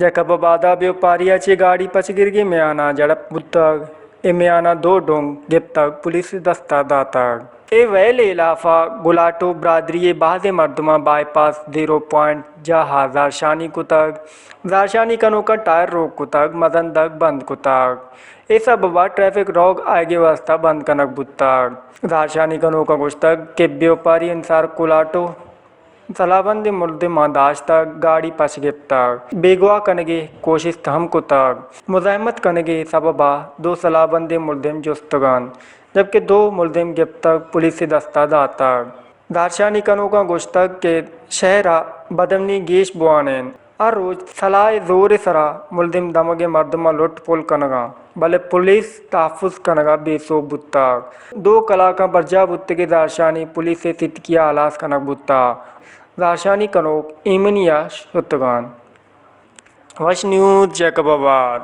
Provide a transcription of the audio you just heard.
جیکب آباد ءَ بیوپاری ءَ چہ گاڑی پچ گرگی میان ءَ جھڑپ بوتگ۔ اے میان ءَ دو ڈونگ گپتگ، پولیس ءِ دست ءَ داتگ۔ اے ویل ءِ ہلاف ءَ گلاٹو برادری ءِ بازیں مردماں بائی پاس زیرو پوائنٹ جاہ ءَ زہرشانی کتگ۔ زہرشانی کنوکاں ٹائر روک کتگ، مزن دگ بند کتگ۔ اے سبب ءَ ٹریفک روگ آیگ ءِ واستہ بند کنگ بوتگ۔ زہرشانی کنوکاں گوشتگ کہ بیوپاری انصار گلاٹو سلاہ بندیں ملزماں داشتگ، گاڑی پچ گپتگ، بیگواہ کنگ ءِ کوشست ہم کتگ۔ مزاحمت کنگ ءِ سبب ءَ دو سلاہ بندیں ملزم جستگ اَنت، جبکہ دو ملزم گپتگ، پولیس ءِ دست ءَ داتگ۔ زہرشانی کنوکاں گوشتگ کہ شہر ءَ بدامنی گیش بوان اِنت۔ ہر روچ سلاہ ءِ زور ءِ سرا ملزم دمگ ءِ مردماں لٹ پل کنگ ءَ اَنت، بلے پولیس تحفظ کنگ ءَ بے سوب بوتگ۔ دو کلاکاں برجاہ بوتگیں زہرشانی پولیس ءِ ستکی ءَ ہلاس کنگ بوتگ۔ زہرشانی کنوک ایمنی ءَ شتگ اَنت۔ وش نیوز جیکب آباد۔